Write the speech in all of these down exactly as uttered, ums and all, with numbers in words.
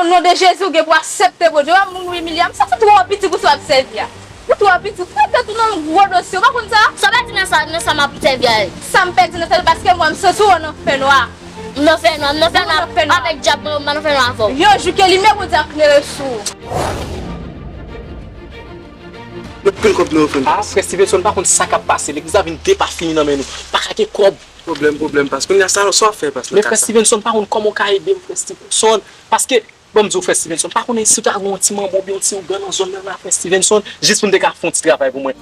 O non de Jezi, ou gen pou aksepte, Bondye. Ou wè moun ou imilye a, m santi w twò piti pou sa w ap sèvi a. Ou twò piti, ou pèdi tou nan gwo dosye, ou pa konn sa? Sa w pèdi nan sa, nan sa m ap sèvi a? Sa m pèdi nan sa, paske mwen, m santi w nan fènwa. M nan fènwa, m nan fènwa avèk dyab mwen, m pa nan fènwa avè w. Yon jou ke limyè Bondye ap klere sou ou. Mwen pil kòb nan ofrann. Ah, frè Stevenson, pa konn sa k ap pase. Legliz la vin depafini nan men nou. Pa ka gen kòb. Pwoblèm, pwoblèm, pas. Kounye a, sa, sa w ap fè, pas, nan ka sa? Men frè Stevenson, pa konn kòman w ka ede m, frè Stevenson. Paske, ban m di w, frè Stevenson, pa konnen si w ta gen yon ti manman oubyen yon ti ougan nan zòn nan la, frè Stevenson, jis pou n te ka fè yon ti travay pou mwen.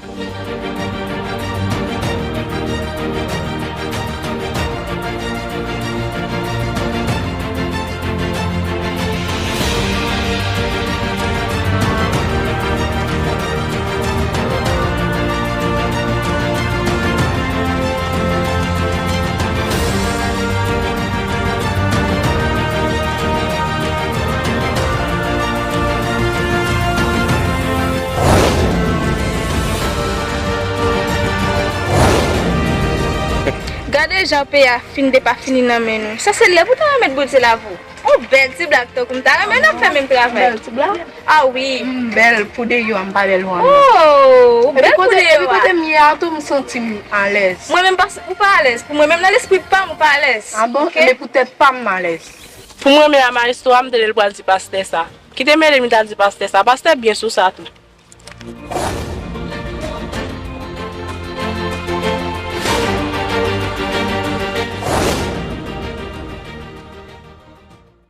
Gade jan peyi a fin depafini nan men nou. Sa se lè pou ta remèt Bondye lavi w. Yon bèl ti blag tankou m ta renmen n ap fè menm travay. Bèl ti blag? Ah wi. M bèl pou deyò a, m pa bèl pou anndan. Oh, ou bèl pou deyò a. Epi kote m ye a tou, m santi m alèz. Mwen menm, ou pa alèz. Pou mwen menm, nan lespri pa m, ou pa alèz. Ah bon? Ebyen pou tèt pa m, m alèz. Pou m renmen a maestro a, m tande l pral di pastè sa. Kite m ede m ta di pastè sa. Pastè byen sou sa tou.